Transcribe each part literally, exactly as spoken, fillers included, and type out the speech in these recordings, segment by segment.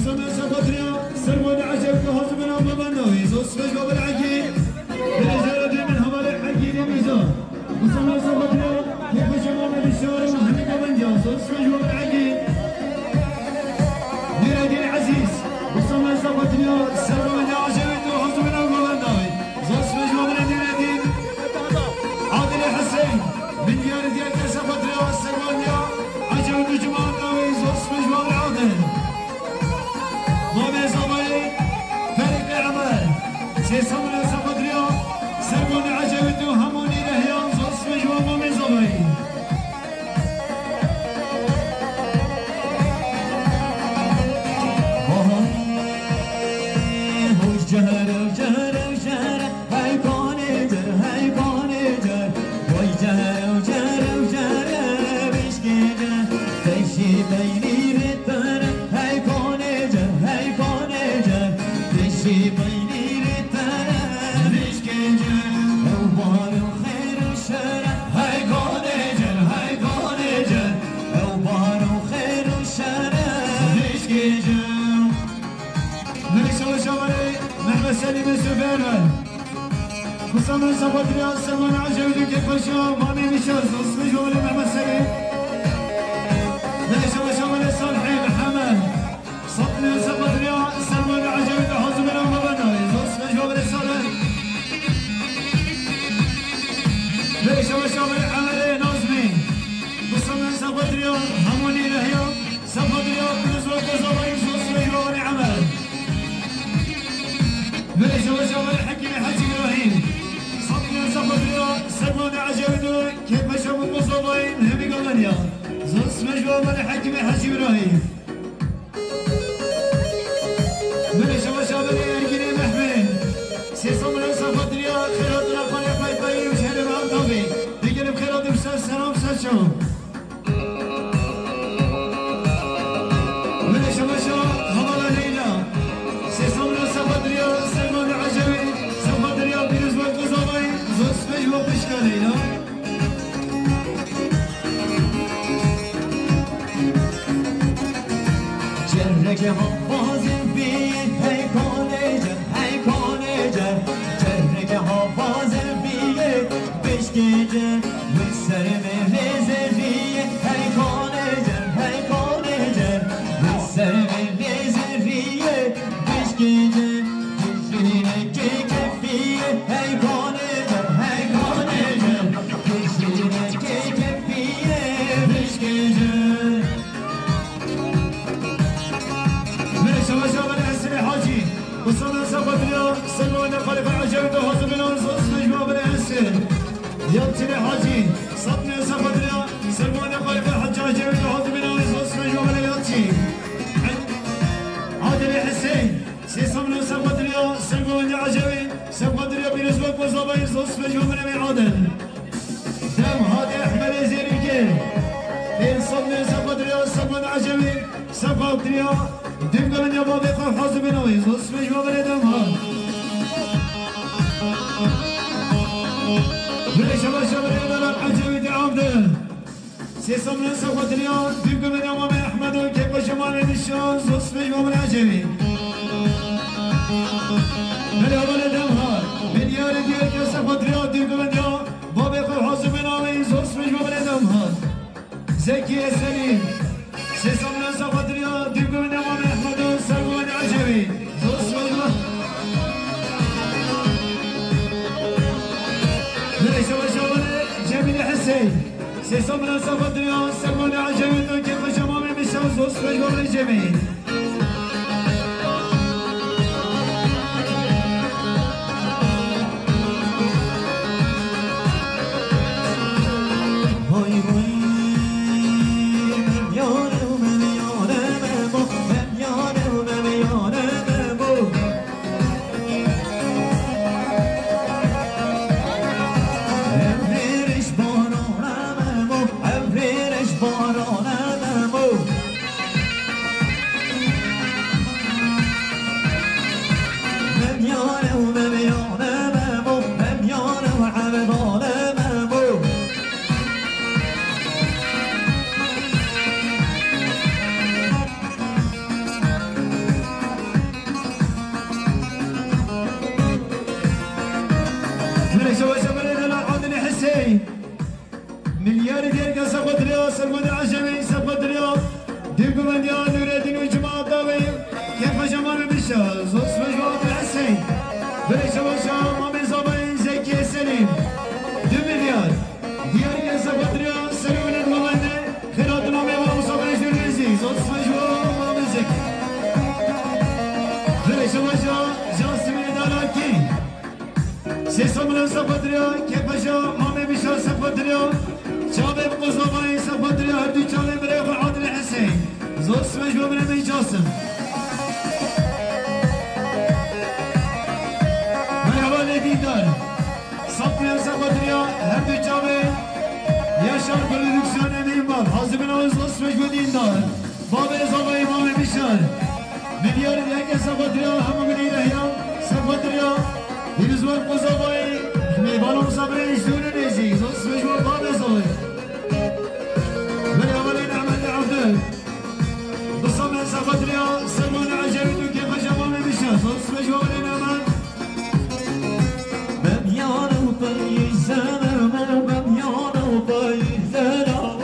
Sana sapatriya, servane acayip hazır ben ama ben de. Zos ve jwaber agi. Belejara demin havale agi ne miza. Sana sapatriya, hep başıma ben işaret hani kabanca. Zos ve jwaber agi. Nureddin Aziz. Sana sapatriya, servane acayip hazır ben ama ben de. Zos ve jwaber Nureddin. Adil Hüseyin. Min diyar diyar kesa xwe diriya serwaniya Ecem û Ciman dawî zos mijwan Adil. Mamê Zabayê Ferîqê Emer. Sê samûna xwe diriya serwaniya Ecem û hemû nîrehiyan zos mijwan Mamê Zabayê. Hoş cehre, cehre, cehre. Hey kanê cer, hey kanê cer, vay cer, cer, cer, bişkê cer, teşî peynîrê tere. Hey kanê cer, hey kanê cer, teşî peynîrê tere, bişkê cer. Ew bar û xêr û şere. Hey kanê cer, hey kanê cer, ew bar û xêr û şere, bişkê cer. Meleşa Şabanê, Mehmet Selim Yusuf Ermen. Mustafa Safatriya, Selman Ecevi Dükek Paşa, Mami Mişar, Zosmi Jovali Mehmet Selim. Meleşa Şabanê, Salih Mehmet. Satmê Safatriya, Selman Ecevi Hazım Eren Babana, Zosmi Jovali Salih. Meleşa Şabanê, Emre Nazmi. Mustafa Safatriya, Hamoni Rehya. Sefadriya Pîrozbek Kozavayî zosmê Jiwanê Emel. Vê şeweşa vê Hekîmê Hecî Îbrahîm. Safriya Sefadriya Servanê Ecevî de Kêpeşa Kozavayî Hemî Gameliya. Zosmê Jiwanê Hekîmê Hecî Îbrahîm. Vê şeweşa vê Ergînê Mehmê. Sê Safriya Sefadriya Xêra Dina Xalê Paytayî û Şerê Rahat Tabî. Digelim xêra dimşe selam serçaw. Wele şeweşa hevala Leyla. Sê Samra Sefadriya, Selmanê Ecevî, Sefadriya Pîrozbek Kozavayî, zosmê ji bo xwişka Leyla. Cerreke hafazê bî, hey kanê cer, hey kanê cer. Cerreke hafazê bî, bişkê cer. Li ser vê lêzeriyê, hey kanê cer, hey kanê cer. Li ser vê lêzeriyê, bişkê cer. Jînekê kefî, hey kanê cer, hey kanê cer. Jînekê kefî, bişkê cer. Mele şeweşa bere Hesirê Hacî. Musana Sefadriya, Selmanê Xalife Ecevî de hazir bina, zosmê ji bo bere Hesir. Yalçinê Hacî, Satmê Sefadriya, Selmanê Xalife Hacî Ecevî de hazir bina, zosmê ji bo bere Yalçî. Adilê Hesê, Sê Samra Sefadriya, Selmanê Ecevî, Sefadriya Pîrozbek Kozavayî, zosmê ji bo bere Adil. Dem hate Ehmedê Zêrînkê. Pênc sed ne Sefadriya, Sefad Ecevî, Sefadriya, Dîmgiriniya bavê xwe hazir bê navê. Zosmê ji bo bere dem ha. Vê şeweşa bere Ecevî de amde. Sê Samra Sefadriya, Dîmgiriniya bavê Ehmed û Kêpaşa Mamê Nişan, zosmê ji bo bere Ecevî. Bere bere dem ha. Milyarê diyar ke Sefadriya, Dîmgiriniya Bavê xwe hazir bê navê zosmê ji bo bere dem ha. Zekî Esenî. Sê Samra Sefadriya, Dîmgiriniya Mamê Ehmed û Servanê Ecevî. Zosmê ji bo. Vê şeweşa bere Cemîlê Hesê. Sê Samra Sefadriya, Servanê Ecevî, Kêpaşa Mamê Mişan, zosmê ji bo bere Cemîl. Sefxatiriya, Kêpaşa, Mamê Bişar Sefxatiriya, çavê bi qozavayê Sefxatiriya, her du çavê birê xwe Adil Hesên. Zor sibê ji bo birê me Casim. Merhaba lê dîndar. Safmêr Sefxatiriya, her du çavê Yaşar Prodüksiyon Emeğin Bab. Hazibin Ağız zor sibê ji bo dîndar. Babê zavayê Mamê Bişar. Milyar yeke Sefxatiriya, hemû gidî Rehya Sefxatiriya. Pîroz we qozavayê, mêvana misafirê ji dûr û nêzîk. Zor sibê ji bo babê zavayê. Belê hevalên Ehmed Evdil. Qisa me Sefxatiriya, Serman Ecevît û Kêpaşa Mamê Bişar. Zor sibê ji bo hevalên Ehmed. Bemyana peyizene, bemyana peyizene, oh.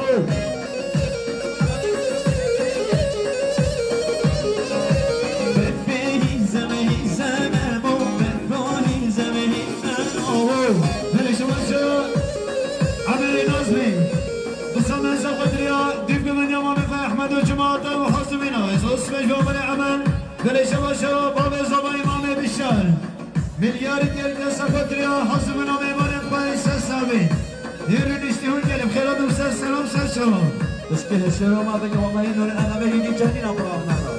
Bepeyizeme, izeme, bo, bepeyizeme, izeme, oh. Belê şemaşa, Emelê Nazmî. Qisa me Sefxatiriya, dîv gumenya mamê xwe Ehmed û cemaata û Hazimîna. Zor sibê ji bo Emelê Emel. Belê şemaşa, babê zavayê Mamê Bişar. Milyarê diyar ke Sefxatiriya, Hazimîna mêvanên xwe ser savê. Hêr û niştî hûn gelê bi xêr hatin ser selam ser çava. Piştî hişê Roma vegê wellahî nûr ene vegê dî çendîna qurabnara.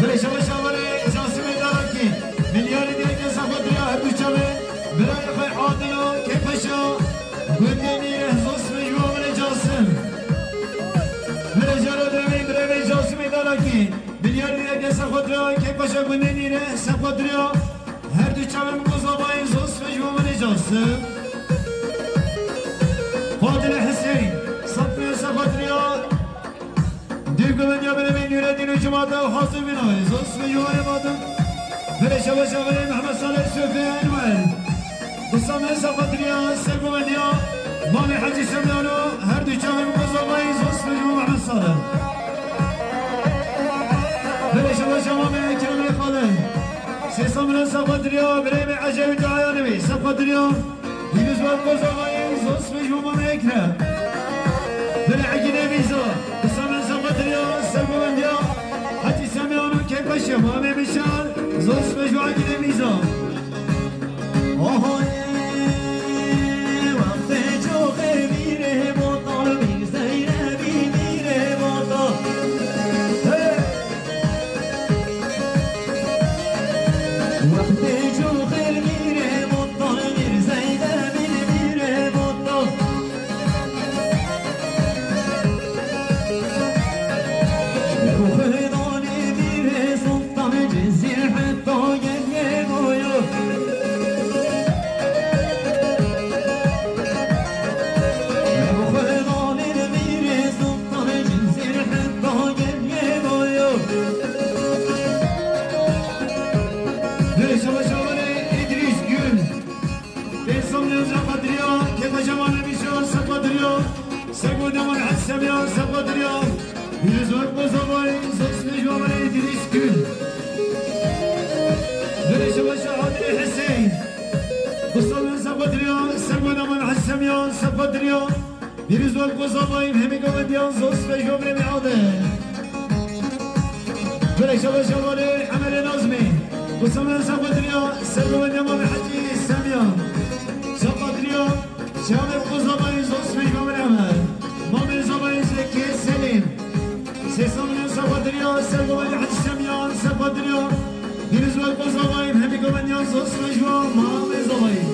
Belê şemaşa, belê Casimê Darakî. Milyarê diyar ke Sefxatiriya, her du çavê birayê xwe Adil û Kêpaşa gundê Nîreh. Zor sibê ji bo Emelê Casim. Belê jara direvê birevê Casimê Darakî. Milyarê diyar ke Sefxatiriya, Kêpaşa gundê Nîreh Sefxatiriya. Her du çavên qozavayê zor sibê ji bo Emelê Casim. Fadile Hüseyin, Safmêr Sefxatiriya. Dîv gumenya birevê Nûreddîn û cemaata û Hazimîna. Zor sibê ji bo Emelê Fatim. Belê şemaşa, belê Mehmet Salih Sofê Enwer. Qisa me Sefxatiriya, Sergovendiya Mamê Hecî Semyano, her du çavên qozavayê zor sibê ji bo Mehmet Salih. Belê şemaşa, Mamê Ekremê Xalid. Sê sed milyar Sefxatiriya, birê me Ecevît û Eyanê wî Sefxatiriya. Pîroz we qozavayê zor sibê ji bo Mamê Ekrem. Belê Egînê Mîza. Qisa me Sefxatiriya, Sergovendiya Hecî Semyano, Kêpaşa Mamê Bişar. Zor sibê ji bo Egînê Mîza. Oho, ê, wextê coxê mîrê botan, mîr Zeynebî mîrê botan. Hey! Wextê coxê mîrê botan, mîr Zeynebî mîrê botan. Û xêdanê mîrê Sultan Cizîr heta gelê boyo. Û xêdanê mîrê Sultan Cizîr heta gelê boyo. Belê şemaşa, belê Îdrîs Gül. Pênc sed milyar Sefxatiriya, Kêpaşa Mamê Bişar Sefxatiriya, Sergovendiya Mamê Hecî Semyan Sefxatiriya, Pîroz we qozavayê zor sibê ji bo Emelê Îdrîs Gül. Belê şemaşa, Adilê Hüseyin. Qisa me Sefxatiriya, Sergovendiya Mamê Hecî Semyan Sefxatiriya. Pîroz we qozavayê hemî govendiyan zor sibê ji bo birê me Adil. Belê şemaşa, belê Emelê Nazmî. Qisa me Sefxatiriya, Sergovendiya Mamê Hecî Semyan Sefxatiriya. Çavê qozavayê zor sibê ji bo birê Emel. Mamê zavayê Zekî Selîm. Sê sed milyar Sefxatiriya, Sergovendiya Hecî Semyan Sefxatiriya. Pîroz we qozavayê hemî govendiyan zor sibê ji bo Mamê zavayê.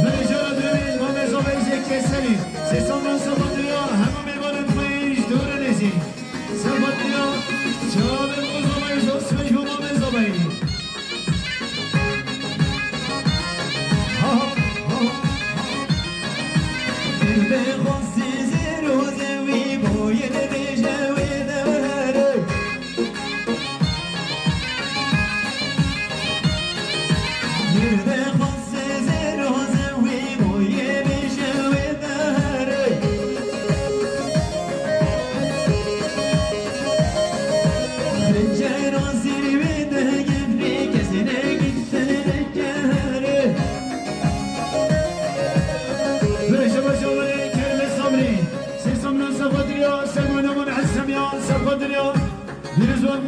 Belê jara direvê Mamê zavayê Zekî Selîm. Sê sed milyar Sefxatiriya, hemû mêvanên xwe yê ji dûr û nêzîk. Sefxatiriya, çavê qozavayê zor sibê ji bo Mamê zavayê. Ha, ha, ha, ha. Bê xwestî zêr û zewî boyê bêje wê deverê.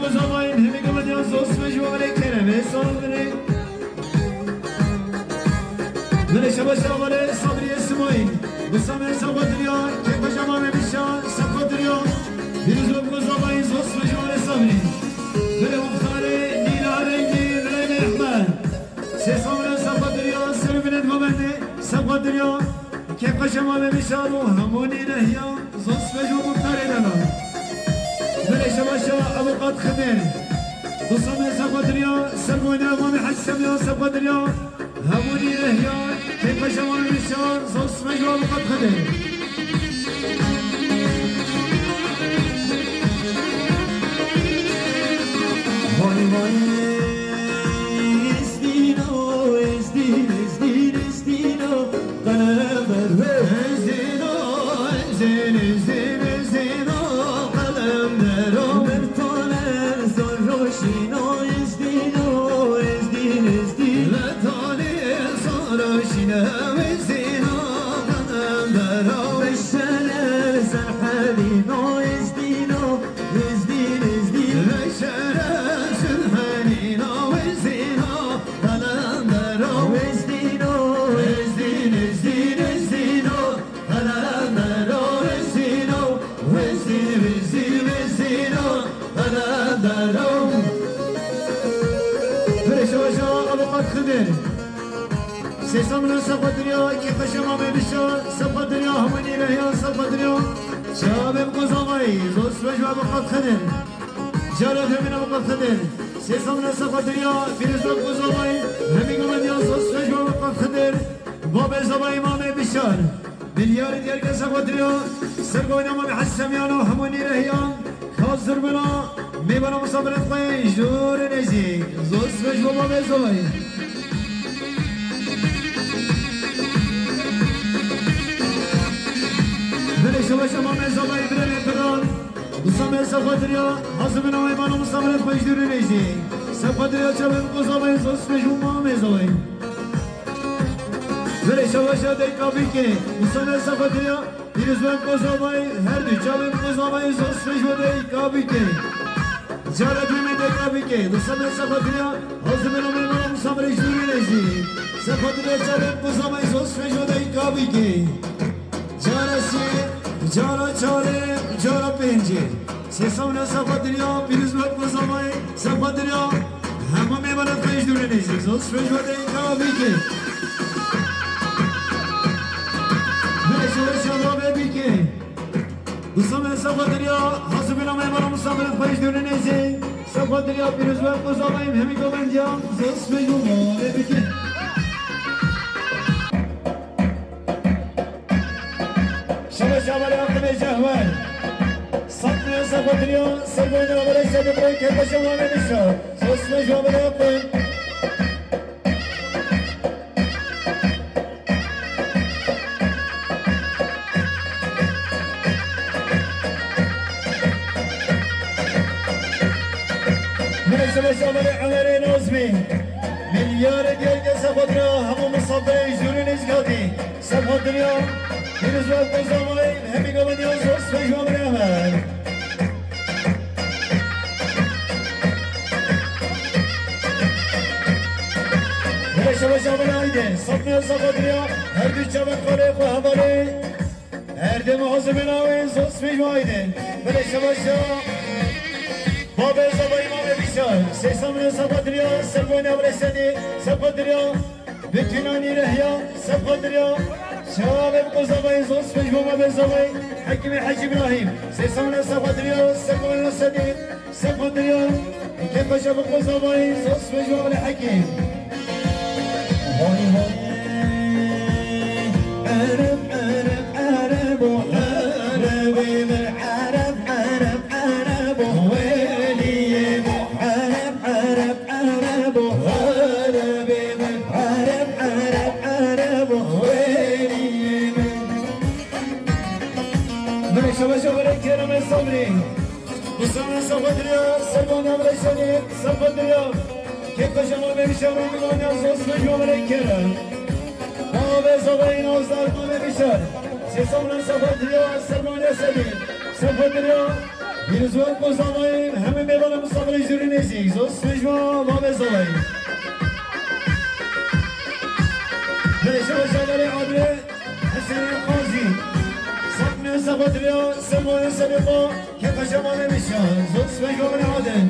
Zamayên hemî gavediya zosme ji were keremê sabirê. Vere şebaşa vere Sabriye Simoyîn. Gusame Saxotriya, Kêpaşa Mame Bişa Saxotriya. Pîroz be Zamayên zosme ji were Sabrî. Vere muxtarê Nîla Rengî Rêne Ehmed. Sê samine Saxotriya, servine dvabende Saxotriya. Kêpaşa Mame Bişa û hemû nîne hiya. Zosme ji bo muxtarê de na. Vere şebaşa Avukat Xidir. Gusame Saxotriya, sergoyne Mamê Hecî Semya Saxotriya. Hemû nîne hiya, Kêpaşa Mame Bişa, zosme ji bo Avukat Xidir. Vay vay, ez dîno, ez dîn, ez dîn, ez dîno. Qelemdero. Ezîno, ezîn, ezîn, ezîno, qelemdero. Mertale zor roşîno, ez dîno, ez dîn, ez dîn. Mertale zor roşîno, ezîno, qelemdero. Beşele zerhedîno, ez dîno, ez dîn, ez dîn. Beşele zerhedîno, ezîno, qelemdero. Ez dîno, ez dîn, ez dîn, ez dîno, qelemdero. Ez dîno, ez dîn, ez dîn, ez dîno, qelemdero. Vere şebaşa Avukat Xidir. Sê samine Saxotriya, Kêpaşa Mame Bişa Saxotriya, hemû nîne hiya Saxotriya. Çavê bi Qozavayî, zosme ji bo Avukat Xidir. Cara hemî Avukat Xidir. Sê samine Saxotriya, pîroz be Qozavayî, hemî gavediya zosme ji bo Avukat Xidir. Babê Zavayî Mame Bişar. Milyarê diyarke Saxotriya, sergoyne Mame Hecî Semya û hemû nîne hiya. Hazir bina, mêvana misafirên xwe, jûrê nêzî. Zosme ji bo Babê Zavayî. Vere şebaşa Mame Zavayî, birerê piran. Gusame Saxotriya, hazir bina, mêvana misafirên xwe, jûrê nêzî. Saxotriya, çavê bi Qozavayî, zosme ji bo Mame Zavayî. Vere şebaşa Deyka Bîkê, Gusame Saxotriya, pîroz be Qozavayî, her du çavê bi Qozavayî, zosme ji bo Deyka Bîkê. Cara duyemê Deyka Bîkê, Gusame Saxotriya, hazir bina, mêvana misafirê jûrê nêzî. Saxotriya, çavê bi Qozavayî, zosme ji bo Deyka Bîkê. Cara sê, cara çarê, cara pêncê. Sê samine Saxotriya, pîroz be Qozavayî, Saxotriya. Hemû mêvana xwe, jûrê nêzî, zosme ji bo Deyka Bîkê. Vere şebaşa Babê Bîkê. Gusame Saxotriya, hazir bina, mêvana misafirên xwe, jûrê nêzî. Saxotriya, pîroz be Qozavayî, hemî gavediya zosme ji bo Babê Bîkê. Şebaşa vere Aqilê Cehwer. Satmaya Saxotriya, sergoyne Abilê Sedî, Kêpaşa Mame Bişa. Zosme ji bo Abilê Aqil. Vere şebaşa Abilê Emerê Nazmî. Milyarê diyarke Saxotriya, hemû misafirê jûrê nêzî hatî. Saxotriya, pîroz be Qozavayî, hemî gavediya zosme ji bo Abilê Emer. Vere şebaşa Abilê Aydin, Satmaya Saxotriya, her du çavên xalê xwe hevalê. Her du hazir bina, zosme ji bo Aydin. Vere şebaşa Babê Zavayî Mame Bişar. Sê samine Saxotriya, sergoyne Abilê Sedî, Saxotriya. Betûna nîne hiya, Saxotriya. Çavê bi Qozavayî, zosme ji bo Babê Zavayî, Hekîmê Hecî Îbrahîm. Sê samine Saxotriya, sergoyne Sedî, Saxotriya. Kêpaşa bi Qozavayî, zosme ji bo Abilê Hekîm. Vay vay. Ereb, ereb, erebo, erebê min, ereb, ereb, erebo, weliyê min, ereb, ereb, erebo, erebê min, ereb, ereb, erebo, weliyê min. Vere şebaşa vere Keremê Sabrî. Gusame Saxotriya, sergoyne Abilê Sedî, Saxotriya. Kêpaşa Mame Bişa, mêvana zosme ji bo Abilê Kerem. Babê Zavayî Nazdar Mame Bişar. Sê samine Saxotriya, sergoyne Sedî, Saxotriya. Pîrozbahê Kozavayê, hemî mêvanê misafirê jûrî nêzîk, zor sibê ji we bavê zavayê. Belê şeva şaverê Adile, Hesên Qazî. Sed milyon sefatiriya, sermayê serê xwe, kê paşa mame bişa, zor sibê ji we bavê Adile.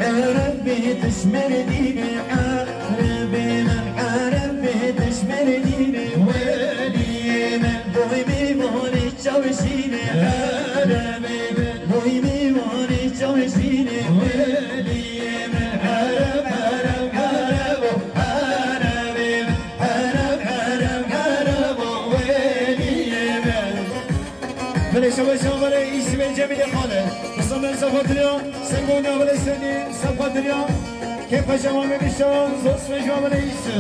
Erebê dişmerdînê, erebê min, erebê dişmerdînê, weliyê min, boy mêvanê çavşînê, erebê min, boy mêvanê çavşînê, weliyê min, ereb, ereb, erebo, erebê min, ereb, ereb, erebo, weliyê min. Belê şeva şaverê Îsmê Cemîlê Xalê. Musa Mensa Xatiriya, Sergonî Avelê Senî, Seb Xatiriya. Kê paşa mame bişa, zor sibê ji we bavê Îsmê.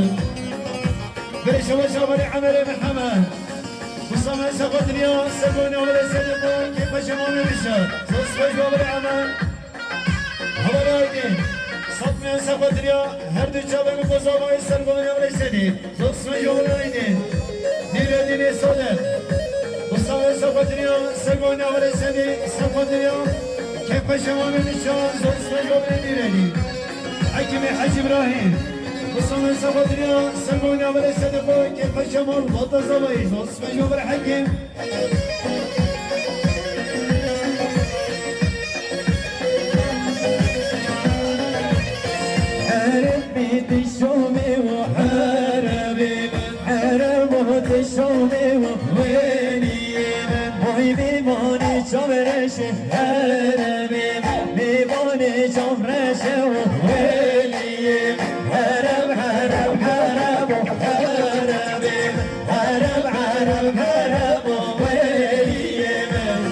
Belê şeva şaverê Emerê Mihemed. Musa Mensa Xatiriya, Sergonî Avelê Senî, kê paşa mame bişa, zor sibê ji we bavê Emer. Hevalê Aydin, sed milyon sefatiriya, her du çavên Kozavayê Sergonî Avelê Senî, zor sibê ji we bavê Aydin. Nîredînê Sade, Musa Mensa Xatiriya, Sergonî Avelê Senî, Seb Xatiriya, kê paşa mame bişa, zor sibê ji we bavê Nîredîn. Hekîmê Hecî Îbrahîm, Musa Mensa Xatiriya, Sergonî Avelê Senî, kê paşa mame bata zavayê, zor sibê ji we bavê Hekîm. Erebê dişomê û erebê min, erebo dişomê û weliyê min. Boy mêvanê çavreşê, erebê min, mêvanê çavreşê û weliyê min. Ereb, ereb, erebo, erebê min. Ereb, ereb, erebo, weliyê min.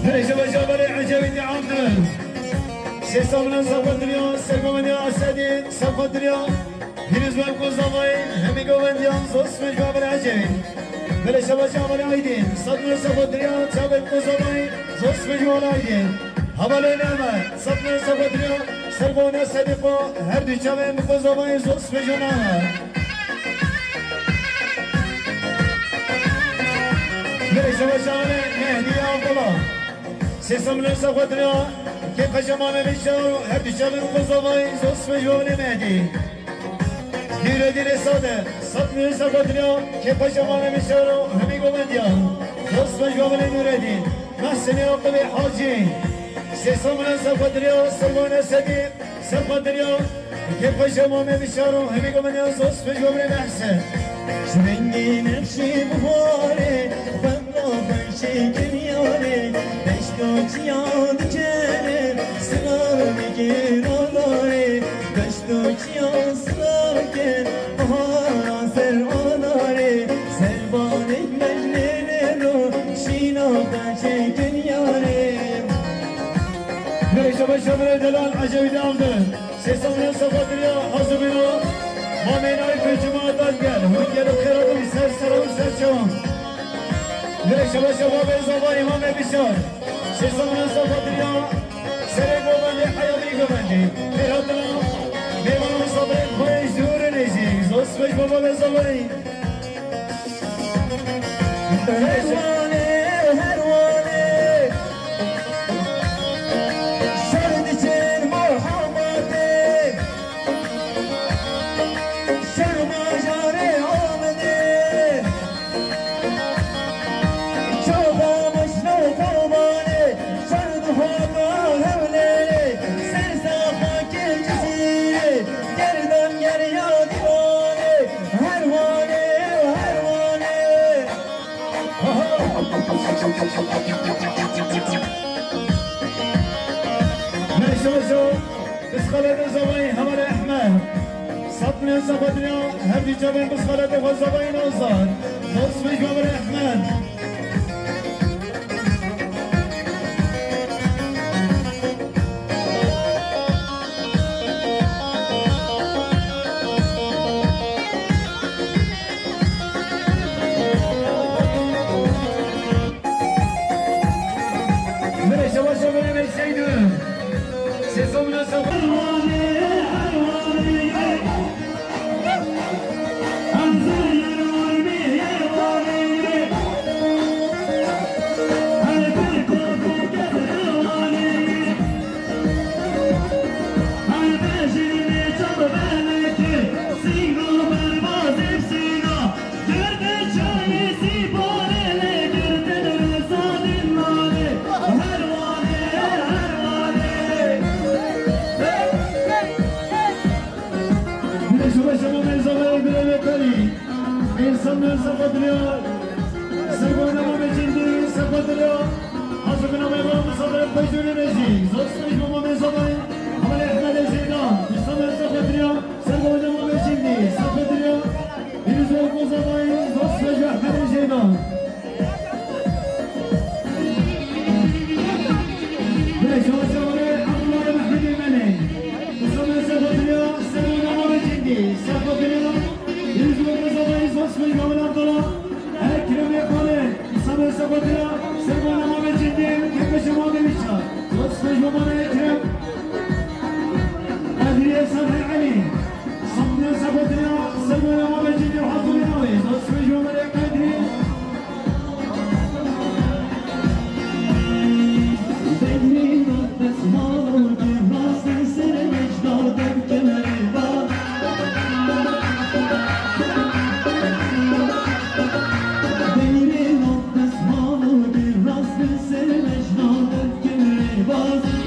Dirêj ve şaverê Ecevîtî Abdul. Sê sed milyon sefatiriya, Sergoveniya Esedî, sefatiriya. Pîrozbahê Kozavayê, hemî govendiyan, zor sibê ji we bavê Ecevî. Belê şeva şaverê Aydin, sed milyon sefatiriya, çavên Kozavayê, zor sibê ji we bavê Aydin. Hevalê Name, sed milyon sefatiriya, Sergoveniya Sedîqo, her du çavên Kozavayê, zor sibê ji we bavê Name. Belê şeva şaverê Mehdî Abdullah. Sê sed milyon sefatiriya, kê paşa mame bişa, her du çavên Kozavayê, zor sibê ji we bavê Mehdî. Nûredînê Sade, sed milyon sefatiriya, kê paşa mame bişa, hemî govendiyan, zor sibê ji we bavê Nûredîn. Mehsenê Aqibê Hacî, sê sed milyon sefatiriya, Sergoveniya Sedî, Seb Xatiriya, kê paşa mame bişa, hemî govendiyan, zor sibê ji we bavê Mehsen. Ji rengê nexşê biharê, xwenda xweşê kiryarê, deşt û çiyan diçere, silav dike nadarê, deşt û çiyan silav ke, bihara ser anarê, serbanêk mecnê nêro, şîna xweşê kiryarê. Neyse, başa bire delal, Ecevî devam de. Sê sed milyon sefatiriya, hazir bîno. Mamê nayê pêncî ma dad gel. Hûn gelo xêra bûn ser sera û ser çawan. Neyse, başa bavê zavayê mamê bişar. Sê sed milyon sefatiriya, serê govendê, heyatî govendê. Xêr hatina, mêvan û misafirên xwe yê ji dûr û nêzîk. Zor sibê ji bo bavê zavayê. Her wanê, her wanê, şer diçin Muhammedê, şer bajarê Amedê, çaxa mişno Kobanê, şer dixwata Hewlêrê, ser saxakê Cizîrê, gerdan geriya dîwanê, her wanê, her wanê. Meşo, meşo, bisxaletê zavayî hevalê Ehmed. Sed milyon sefatiriya, her du çavên bisxaletê xwe zavayî nazar. Dost mijbabir Ehmed. Mirê şewa şewa mirê me Seydu. Sê sed milyon sefa. Şabaş şema mezavayê birevê Pelî. Însan mezava diliya. Sergona mame cindî, sefa diliya. Hazır bin amê bana musafir pejûrî rejî. Zor swej mama mezavayê. Amal Ehmed Zeydan. Însan mezava diliya. Sergona mame cindî, sefa diliya. Deniz Olgun zavayê. Zor swej Ehmed Zeydan. Bire şabaş şabaş Abdullah Mehmedê Melê. Qisam sefa diliya, sergona mame cindî, sefa diliya. Deniz Olgun zavayê. Zor swej mame Abdullah. Ekremê Xalê. Qisam sefa diliya, sergona mame cindî, kekbeşe mame Wîşa. Zor swej mame Ekrem. Kadriye Salih Elî. Sapne sefa diliya, sergona mame cindî, hazirî navê. Zor swej mame Kadriye.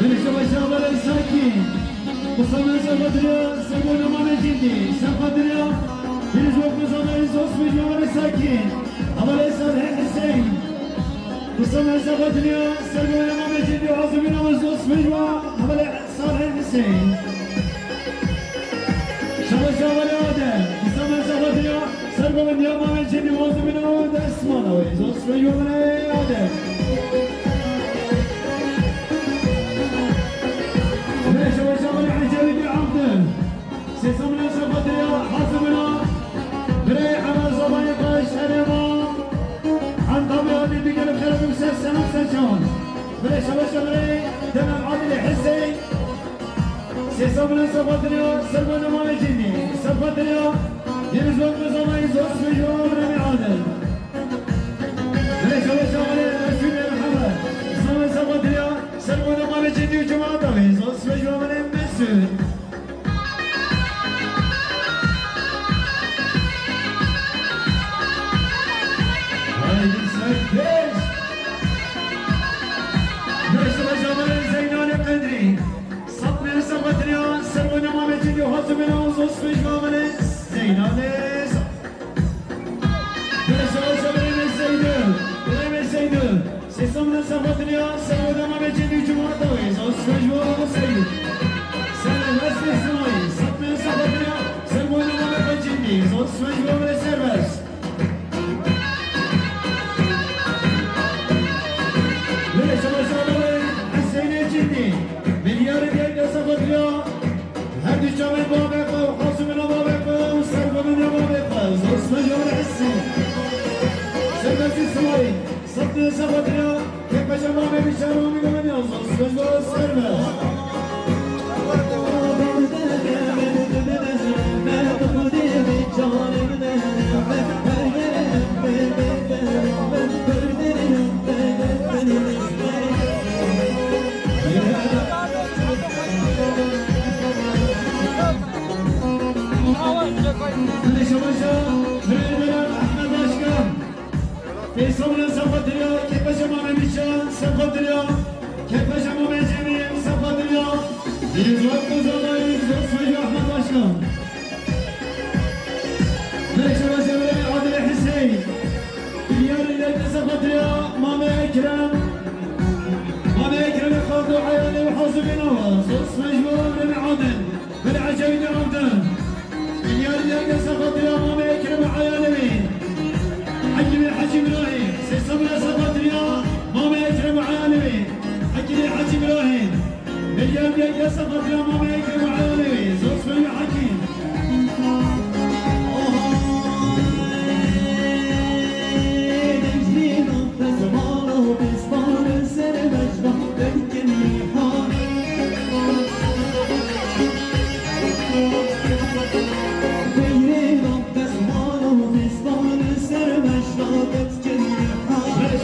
Belê şabaş şabaş Belê Sakî. Mustafa Sefa diliya, sergona mame cindî, sefa diliya. Deniz Olgun zavayê. Zor swej mame Sakî. Amal Salih Hüseyin. Qisam sefa diliya, sergona mame cindî, hazirî navê. Zor swej mame Salih Hüseyin. Şabaş şabaş Adem. Qisam sefa diliya, sergona mame cindî, hazirî navê Esmana wê. Zor swej mame Adem. Bire şabaş şabaş Ecevî Abdul. Sêsem sefa diliya, hazirî navê. Bire Emel zavayê baş, Erema. Antalya hadi bir gelip gelip ses selam seçiyor. Bire şabaş şabaş Demem Adil Hüseyin. Sêsem sefa diliya, sergona mame cindî, sefa diliya. Deniz Olgun zavayê. Zor swej mame Adil. Bire şabaş şabaş Mesûd Mihemed. Sêsem sefa diliya, sergona mame cindî û cemaata wê. Zor swej mame Mesûd. Haydi serpêş. Beş şabaş şabaş Zeynalê Qedrî. Sapne sefa diliya, sergona mame cindî, hazirî navê. Zor swej mame Zeynalê. Bire şabaş şabaş Emê Seydi. Emê Seydi. Sêsem sefa diliya, sergona mame cindî û cemaata wê. Zor swej mame Seydi. Serbest Sêsem. Sapne sefa diliya, sergona mame cindî. Zor swej mame Serbest. Bire şabaş şabaş Hüseyinê cindî. Milyarê diyar sefa diliya. Her du çavên babê xwe û xasimina babê xwe û serxwebiniya babê xwe. Zor swej mame Hüseyin. Serbestî Simayî. Sapne sefa diliya. Kekbeşe mame Bîşar û Amîna Wenya. Zor swej mame Serbest. Hadi şabaşa, Hüreyder Ahmet Başkan. Feysal'ın sefa diliya, kekbeşe mame Bîşar, sefa diliya, kekbeşe mame Cemîl, sefa diliya. Deniz Vakfı Zamayı, Zor swej Ahmet Başkan. Bire şabaş şabaş Adil Hüseyin. Milyarê diyar sefa diliya, mame Ekrem. Mame Ekrem Xaldo Ayalê û hazirî navê. Zor swej mame Adil. Bire Ecevî Abdul. Milyarê diyar sefa diliya, mame Ekrem Ayalê wê. Hekîmê Hecî Îbrahîm. Sêsem sefa diliya, mame Ekrem Ayalê wê. Hekîmê Hecî Îbrahîm. Milyarê diyar sefa diliya, mame Ekrem Ayalê wê. Zor swej mame Hekîm.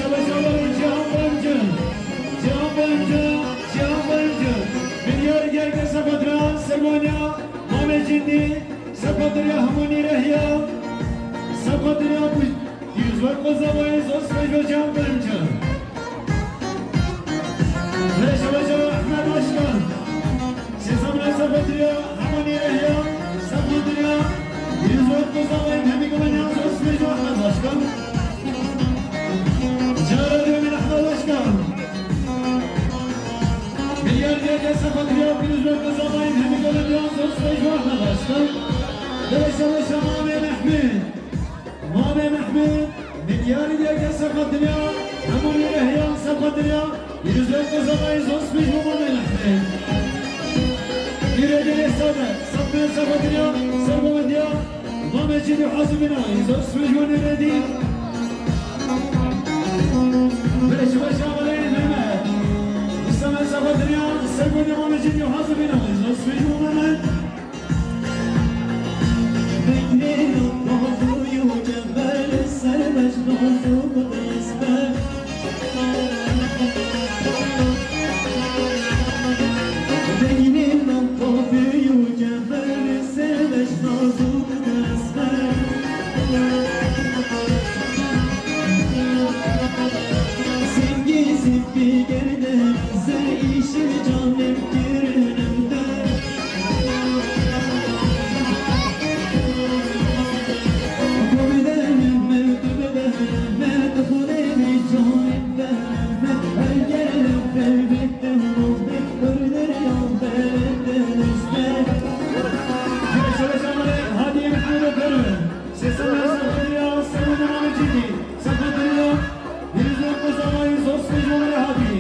Şabaş şabaş Cihan Bayramcı. Cihan Bayramcı. Cihan Bayramcı. Milyarê diyar sefa diliya, sergona mame cindî, sefa diliya hemû nîrehiya, sefa diliya bu. Deniz Vakfı Zamayı. Zor swej mame Cihan Bayramcı. Bire şabaş şabaş Ahmet Başkan. Sêsem sefa diliya, hemû nîrehiya, sefa diliya. Dere şewe şema Mehmet. Mame Mehmet, milyarê yeke seqetiniya, hemû nîrehiyan seqetiniya, pîrozê qizanayî zor spêj bo Mame Mehmet. Nîredî lê sade, seqetiniya, sergovendiya, Mame Cîdî Hazimîna, zor spêj bo nîredî. Beş beş ameleyê Mehmet. Mustafa seqetiniya, sergovendiya Mame Cîdî Hazimîna, zor spêj bo Mehmet. Pîrozê qizanayî zor spêj bo Mehmet Hadî.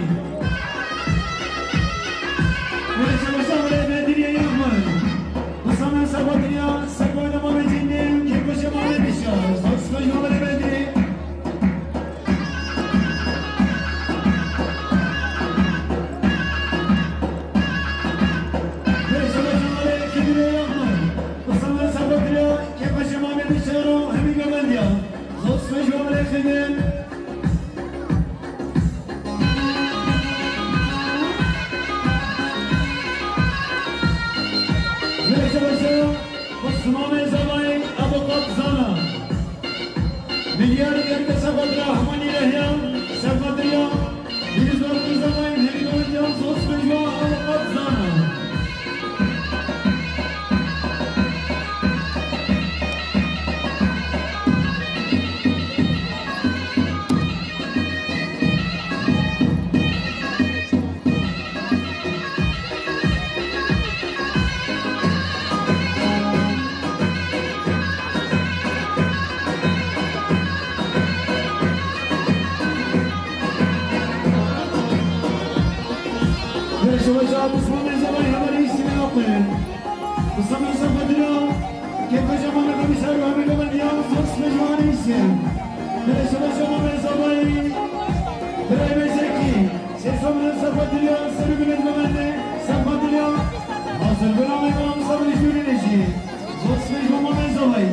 Wê çawa şaxê Bedîrê Yexmir. Qisana seqetiniya, sergovendiya Mame Cîdî, kêfxweşiya Mame Bîşar. Zor spêj bo Mehmet Bedîrê. Wê çawa şaxê Bedîrê Yexmir. Qisana seqetiniya, kêfxweşiya Mame Bîşar û hemî govendiya. Zor spêj bo Mehmet Xidin. Beşe beşe, Osmanê Zavayê Abuqat Zana. Milyarê yeke seqetiniya, hemû nîrehiyan seqetiniya, pîrozê qizanayî hemî govendiyan zor spêj bo Abuqat Zana. Beşe beşe, Osmanê Zavayê hevalê Îsînê Aqil. Mustafa Sefa Dira, kêfxweşiya Mame Bîşar û hemî govendiyan zor spêj bo Îsînê. Beşe beşe, Mame Zavayê, birayê me Zekî. Sê Osmanê Sefa Dira, serê gulê govendê, Sefa Dira. Hazir bira, me Mame Sefa Dira jûrî nejî. Zor spêj bo Mame Zavayê.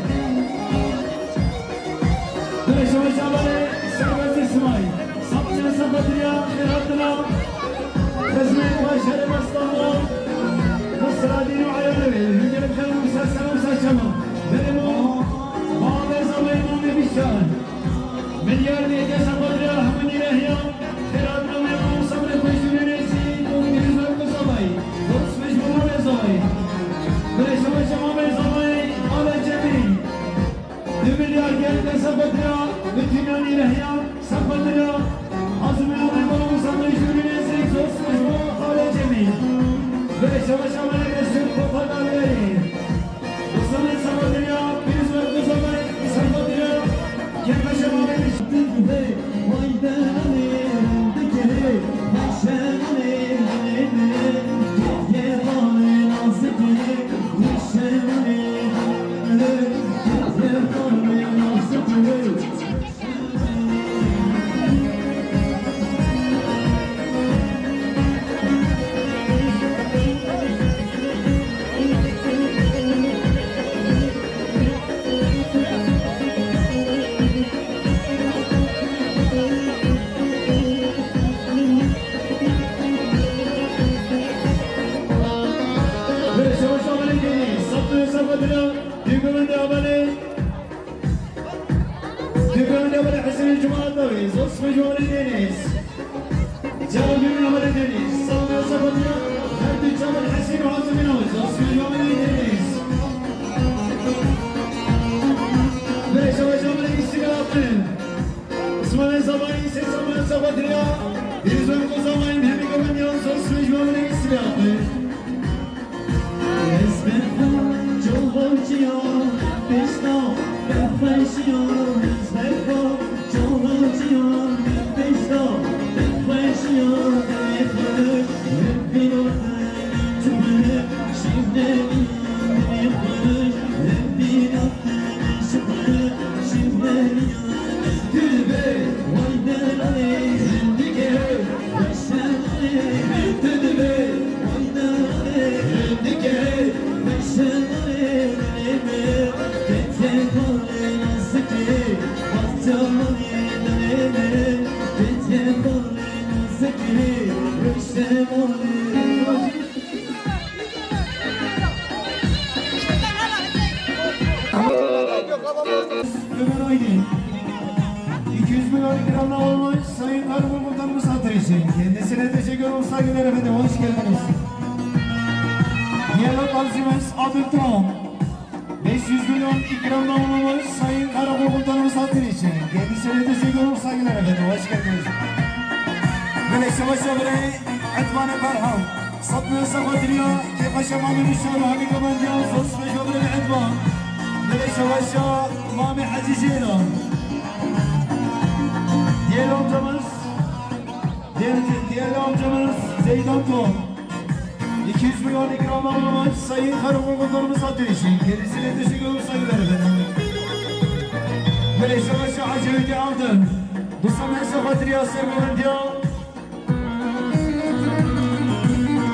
Beşe beşe, amelê Serbest Îsmaîl. Sefa Dira, Sefa Dira, xêr hatina. Xizmê xwe şerê me Stenbol. Misra dîn û eyalê wê. Hingê li xew û ser ser û ser çema. Berê mo. Mame Zavayê, Mame Bîşar. Milyarê yeke seqetiniya, hemû nîrehiyan. Xêr hatina me Mame Sefa Dira, pêşûrê nêzî. Pîrozê qizanayî. Zor spêj bo Mame Zavayê. Beşe beşe, Mame Zavayê, Mame Cemîl. Du milyar geldi Sefa Dira, bütün nîrehiyan. Sefa Dira, Azimê Ameya Mame Sefa Dira jûrî nêzî, zor spêj bo Xalê Cemîl. Beşe beşe, amelê Mesûd Popat Aliyayê. Osmanê Sefa Dira, pîrozê qizanayî Sefa Dira, kêfxweşiya Mame Bîşar. Beşe beşe, amelê Deniz. Sefa Dira, dû govendê amelê. Dû govendê amelê Hesînê Cuma Atawî, zor spêj bo amelê Deniz. Cevabî min amelê Deniz. Sefa Dira, her du çavên Hesîn û Azimîn awe, zor spêj bo amelê Deniz. Beşe beşe, amelê Îsînê Aqil. Osmanê Zavayê, sê Osmanê Sefa Dira. Pîrozê qizanayî, hemî govendiyan zor spêj bo amelê Îsînê Aqil. Ömer Aydın, iki yüz milyon ikramda olmuş Sayın Karakomutanımız hatırı için. Kendisine teşekkür ve saygılar efendim. Hoş geldiniz. Diğer abimiz Abdültuğan, beş yüz milyon ikramda olmuş Sayın Karakomutanımız hatırı için. Kendisine teşekkür ve saygılar efendim. Hoş geldiniz. Böyle şavaşa böyle Etvan'ı Ferhan. Satmıyorsa Kadriya, Kepaşa Mami Müşar, Hamid Amancan, Sos ve Şobreli Etvan. Böyle şavaşa Mami Hacı Ceylan. Diğer amcamız, diğer, diğer amcamız Zeydan Tom. iki yüz milyon ikramla bulunmuş Sayın Karakomutanımız hatırı için. Kendisine teşekkür ederim, saygılar efendim. Böyle şavaşa Hacı Öğüt'ü aldım. Bu sene Fatır Yasir Bulunca.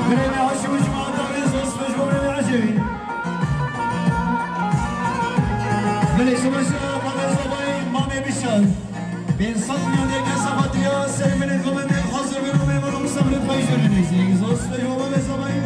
Böyle Haşim Ucuma Dağı'nın Sos ve Şobreli Hacı Öğüt. Böyle şavaşa Fatır Sabah'ın Mami Bişar. Bin satmayan diye kasa Fatır Yasir Bulunca. Hazır bir olmaya var olmuşsa bir payı şöyle neyse. Sos ve Şobreli Sabah'ın.